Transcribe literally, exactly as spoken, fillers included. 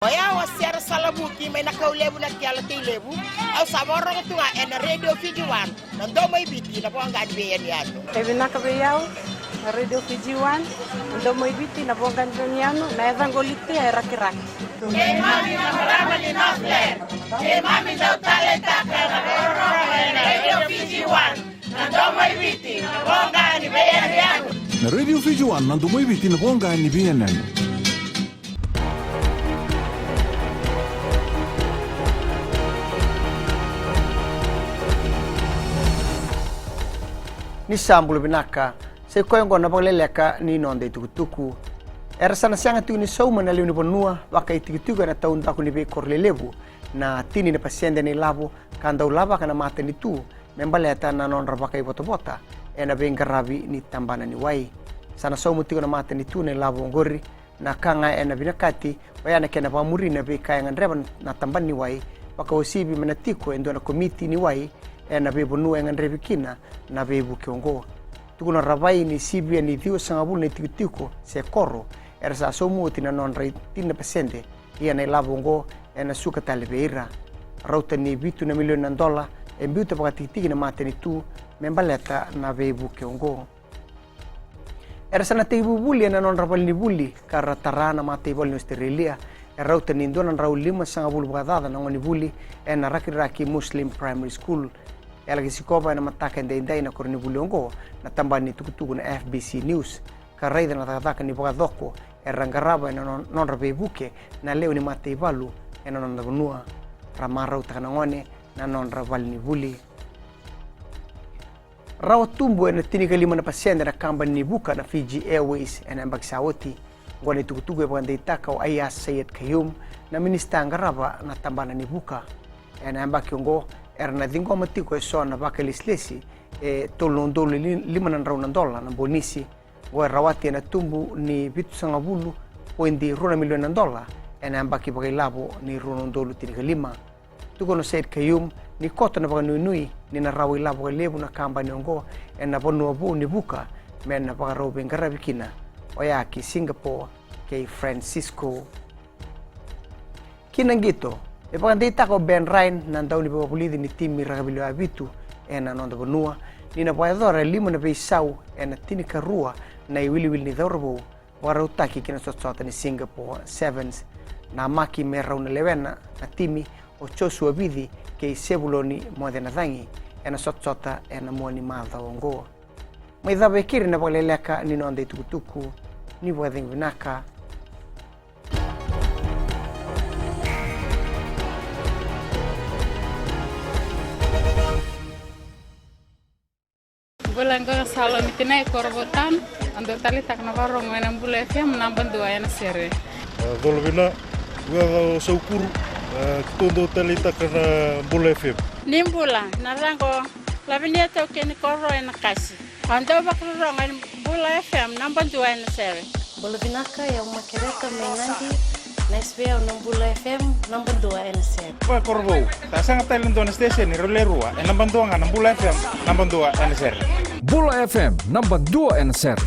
O yau o Sera Salavuki mai na Kaulevu na Kela Teilevu. Au sa vakarorogo tu ga ena Radio Fiji One, na domo i Viti, na voqa ni veiyanuyanu. E vinaka vei au na Radio Fiji One, na domo i Viti, na voqa ni veiyanuyanu, na yacaqu o Litia e Rakiraki. Keimami na marama ni Northland, keimami dau taleitaka na vakarorogo ena Radio Fiji One, na domo i Viti, na voqa ni veiyanuyanu. Na Radio Fiji One, na domo i Viti, na voqa ni veiyanuyanu. Ni sa bula vinaka, sa i koya oqo na vakaleleka ni noda itukutuku. Era sa na sega tiko ni sauma na lewe ni vanua vakaitikotiko ena taudaku ni veikoro lelevu na tini na pasede na ilavo ka dau lavaka na matanitu me baleta na nodra vakaivotavota ena veiqaravi ni tabana ni wai. Sa na sauma tiko na matanitu na ilavo oqori. Na ka ga ena vinakati oya na kena vakamuri na veika e gadreva na tabana ni wai, vakauasivi me na tiko e dua na komiti ni wai ena veivanua e gadrevi kina na veivuke oqo. Tukuna Ravai ni sivia ni ciwasagavulu na itikotiko se koro era sa sauma oti na nodra i tini na pasede, ia na ilavo oqo ena suka tale vei ira. Rauta ni vitu na milioni na dola e biuta vakatikitiki na matanitu me baleta na veivuke oqo. Era sa na tekivu vuli ena nodra valenivuli ka ra tara na mataivalu ni Ositerelia e rauta ni dua na drau limasagavulu vakacaca na gonevuli ena Rakiraki Muslim Primary School. E laki sikova ena mataka edaidai na koronivuli oqo na tabana ni tukutuku na F B C News, ka raica na cakacaka ni vakacoko era qarava ena no-, nodra veivuke na lewe ni mataivalu ena noda vanua. Ra marautaka na gone na nodra valenivuli. Rawa tubu ena tinikalima na pasede na kabani ni vuka na Fiji Airways ena yabaki sa oti. Oqo na itukutuku e vakadeitaka o Aiyaz Sayed-Khaiyum, na minisita qarava na tabana ni vuka. Ena yabaki oqo era na ciqoma tiko eso na vakailesilesi e tolu na udolu li-, lima na drau na dola na bonisi. Oqo e rawati ena tubu ni vitusagavulu poidi rua na milioni na dola ena yabaki vakailavo ni rua na udolu tinikalima. Tukuna o Sayed-Khaiyum ni koto na vakanuinui ni na rawa ilavo vakalevu na kabani oqo ena vanua vou ni vuka me na vakarau veiqaravi kina, oya ki Singapore kei Francisco. Ki na qito, e vakadeitaka o Ben Ryan na daunivakavulici ni timi rakavi lewe vitu ena noda vanua ni na vakayacora e lima na veisau ena tinikarua na iwiliwili ni cauravou vakarautaki ki na sotasota ni Singapore Sevens. Namaki me rau na lewena na timi o Joshua Vici kei Sevuloni Mocenacagi ena sotasota ena mua ni macawa oqo. Mai cava e keri na vakaleleka ni noda itukutuku. Ni vakacegu vinaka. Bula, qo o Salomi Tinai, Korovou Town. Au dau taleitaka na vakarorogo ena Bula F M naba dua ena sere. A, Colovina, au o Saukuru, a, keitou dau taleitaka na Bula F M. Ni bula, na yacaqu o Lavinia Taukei ni Koro ena Kasi. Au dau vakarorogo ena Bula F M naba dua ena sere. Bula vinaka, o yau Makereta mai Nadi, na S V O na Bula F M naba dua ena sere. Koya Korovou, sa sega tale ni dua na station e rau le rua, e naba dua ga na Bula F M naba dua ena sere. Bula F M naba dua ena sere.